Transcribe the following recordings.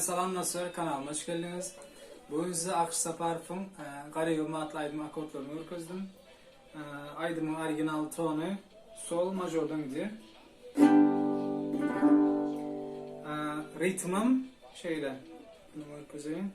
Salam dostlar kanalyma hoş geldiňiz. Bugün size Akyş Saparowyň Garybym atly aýdym akkordlaryny görkezdim. Aýdymyň original tony sol mažordan gidýär. Ritmim şeýle. Bunu görkezeyim.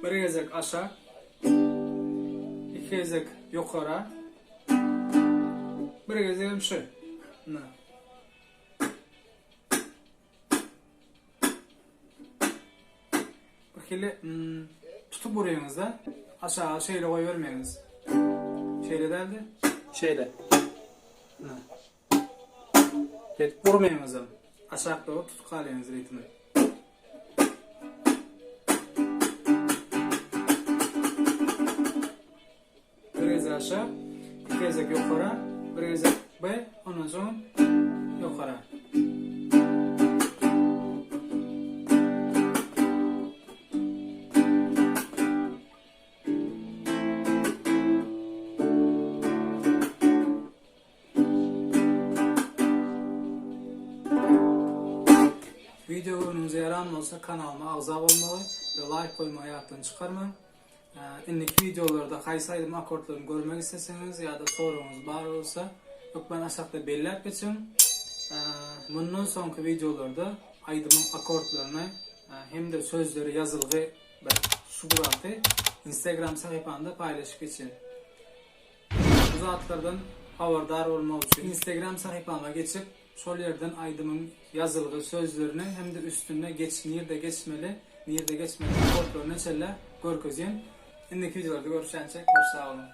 Bir gezek aşak, iki gezek ýokara, bir gezegem şu. Bir hili tutup urýaňyzda aşaga şeýle goýbermeňiz. Şeýle dälde, şeýle. Şeýdip urmaýaňyzam. Aşak dogry tutup galýaňyz ritmi. Bir gezek aşak, iki gezek ýokara, bir gezek B, ondan soň ýokara. Wideo göwnüňize ýaran bolsa kanalyma agza bolmagy we laýk goýmagy ýatdan çykarmaň. Indiki wideolarda haýsy aýdym akkordlaryny görmek isleseňiz ýa-da soragyňyz bar bolsa hökman aşakda belläp geçiň. Mundan soňky wideolarda aýdymyň akkordlaryny hem-de sözleri ýazylgy bir suraty Instagram sahypamda paýlaşyp geçerin. Bu zatlardan habardar bolmak üçin Instagram sahypama geçip, şol ýerden aýdymyň ýazylgy sözlerini hem-de üstünde geç nirde geçmeli, nirde geçmeli akkordlaryna çenli görkezýän. Indiki wideolarda görüşýänçäk hoş sag boluň.